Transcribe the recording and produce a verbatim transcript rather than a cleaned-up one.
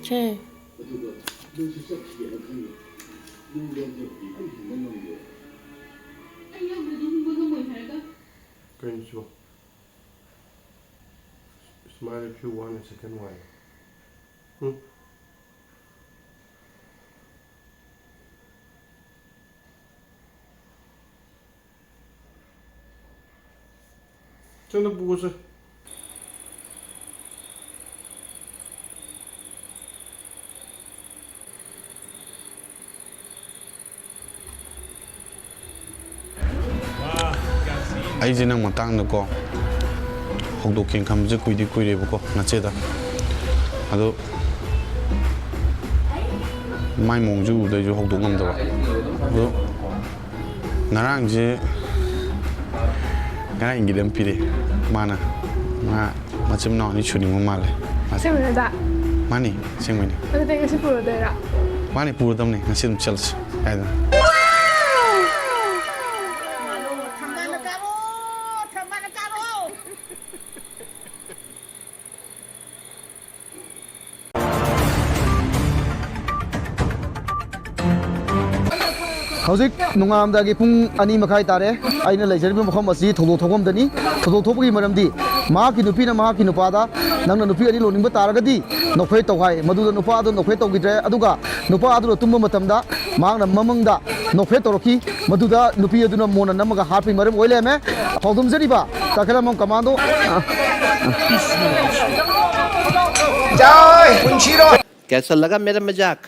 Say. Smile if you want a second wife. Hmm? ꯆꯠꯂꯣ, ꯄꯨꯔꯁꯦ꯫ ꯑꯩꯁꯦ ꯅꯪ ꯃꯇꯥꯡꯗꯀꯣ ꯍꯧꯗꯣꯛꯀꯦꯅ ꯈꯟꯕꯁꯦ ꯀꯨꯏꯗꯤ ꯀꯨꯏꯔꯦꯕꯀꯣ, ꯅꯆꯦꯗ꯫ ꯑꯗꯣ ꯃꯥꯏ ꯃꯑꯣꯡꯁꯦ ꯎꯕꯗ ꯑꯩꯁꯨ ꯍꯧꯗꯣꯛ ꯉꯝꯗꯕ꯫ ꯑꯗꯣ ꯉꯔꯥꯡꯁꯦ, ꯉꯔꯥꯡ ꯏꯪꯒꯤꯠ ꯑꯃ ꯄꯤꯔꯛꯑꯦ ꯃꯥꯅ꯫ ꯃꯥ ꯃꯆꯤꯟ ꯃꯅꯥꯎ ꯑꯅꯤ ꯁꯨꯅꯤꯡꯕ ꯃꯥꯜꯂꯦ꯫ ꯑꯁꯦꯡꯕꯩꯔꯣ, ꯗꯥ? ꯃꯥꯅꯤ, ꯑꯁꯦꯡꯕꯩꯅꯤ꯫ ꯑꯗꯨꯗꯤ ꯉꯁꯤ ꯄꯨꯔꯗꯣꯏꯔꯥ? ꯃꯥꯅꯤ, ꯄꯨꯔꯗꯕꯅꯤ꯫ ꯉꯁꯤ ꯑꯗꯨꯝ ꯆꯠꯂꯁꯤ ꯍꯥꯏꯗꯅ꯫ ꯍꯧꯖꯤꯛ ꯅꯣꯡꯉꯥꯜꯂꯝꯗꯥꯏꯒꯤ ꯄꯨꯡ ꯑꯅꯤ ꯃꯈꯥꯏ ꯇꯥꯔꯦ꯫ ꯑꯩꯅ ꯂꯩꯖꯔꯤꯕ ꯃꯐꯝ ꯑꯁꯤ ꯊꯧꯗꯣꯛ ꯊꯣꯛꯐꯝꯗꯅꯤ꯫ ꯊꯧꯗꯣꯛ ꯊꯣꯛꯄꯒꯤ ꯃꯔꯝꯗꯤ ꯃꯍꯥꯛꯀꯤ ꯅꯨꯄꯤꯅ ꯃꯍꯥꯛꯀꯤ ꯅꯨꯄꯥꯗ, "ꯅꯪꯅ ꯅꯨꯄꯤ ꯑꯅꯤ ꯂꯧꯅꯤꯡꯕ ꯇꯥꯔꯒꯗꯤ ꯅꯣꯛꯐꯦꯠ ꯇꯧ" ꯍꯥꯏ꯫ ꯃꯗꯨꯗ ꯅꯨꯄꯥ ꯑꯗꯨ ꯅꯣꯛꯐꯦꯠ ꯇꯧꯈꯤꯗ꯭ꯔꯦ꯫ ꯑꯗꯨꯒ ꯅꯨꯄꯥ ꯑꯗꯨꯅ ꯇꯨꯝꯕ ꯃꯇꯝꯗ ꯃꯍꯥꯛꯅ ꯃꯃꯪꯗ ꯅꯣꯛꯐꯦꯠ ꯇꯧꯔꯛꯈꯤ꯫ ꯃꯗꯨꯗ ꯅꯨꯄꯤ ꯑꯗꯨꯅ ꯃꯣꯟꯅ ꯅꯝꯃꯒ ꯍꯥꯠꯄꯒꯤ ꯃꯔꯝ ꯑꯣꯏ ꯂꯩꯔꯝꯃꯦ꯫ ꯊꯧꯗꯣꯝꯖꯔꯤꯕ ꯇꯈꯦꯂꯝꯕꯝ ꯀꯃꯥꯟꯗꯣ꯫ ꯖꯥꯏ ꯄꯨꯟꯁꯤꯔꯣ꯫ कैसा लगा मेरा मजाक?